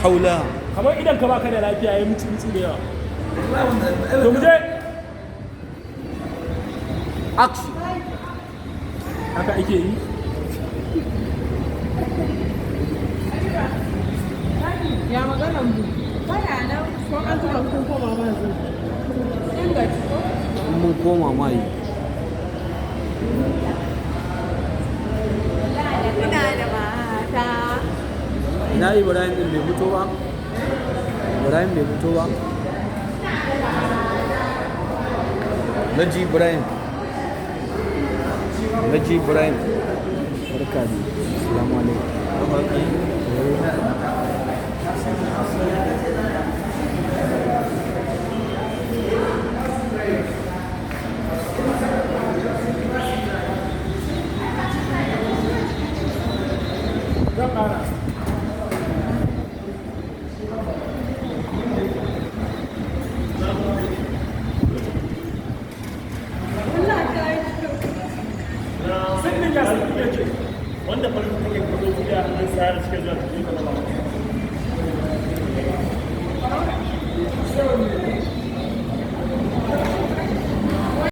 Kaula. Kamar idan ka baka da lafiya ya mutu mutu da yawa. To mu je. Action. Haka ake yi. Ya maganan mu? Baya nan. Ko an zuba kun koma ba zai. Kin gaji ko? In mun koma ma yi. Ina da mata. Ina Ibrahim din bai fito ba? Ibrahim bai fito ba? Naji Ibrahim. Naji Ibrahim. Barka ne. Assalamu alaikum. Zan ƙara. Allah ta yi kyau. Sun ya sun yake. Wanda farin take kudo kuɗi a hannun sa da suke zuwa cikin gaba.